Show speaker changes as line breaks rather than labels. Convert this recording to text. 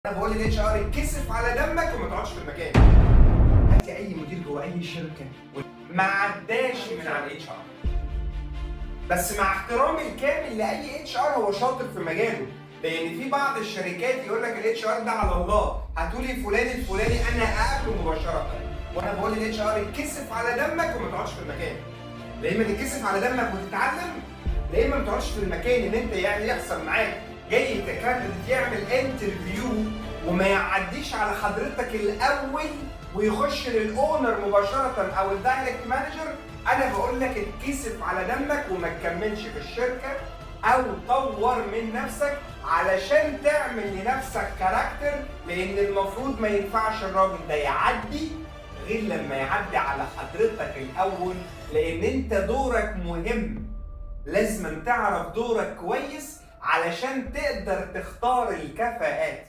انا بقول لل HR اتكسف على دمك وما تقعدش في المكان. هات لي اي مدير جوه اي شركة ما عداش من على ال HR. بس مع احترامي الكامل لاي HR هو شاطر في مجاله، لان في بعض الشركات يقول لك ال HR ده على الله، هاتولي فلان الفلاني انا اقابله مباشره. وانا بقول لل HR اتكسف على دمك وما تقعدش في المكان. لا اما تتكسف على دمك وتتعلم، لا اما ما تقعدش في المكان. ان انت يعني يحصل معاك جاي candidate يعمل interview وما يعديش على حضرتك الاول ويخش لل owner مباشرة او ال direct manager، انا بقول لك اتكسف على دمك وما تكملش في الشركه، او طور من نفسك علشان تعمل لنفسك character، لان المفروض ما ينفعش الراجل ده يعدي غير لما يعدي على حضرتك الاول، لان انت دورك مهم. لازم تعرف دورك كويس علشان تقدر تختار الكفاءات.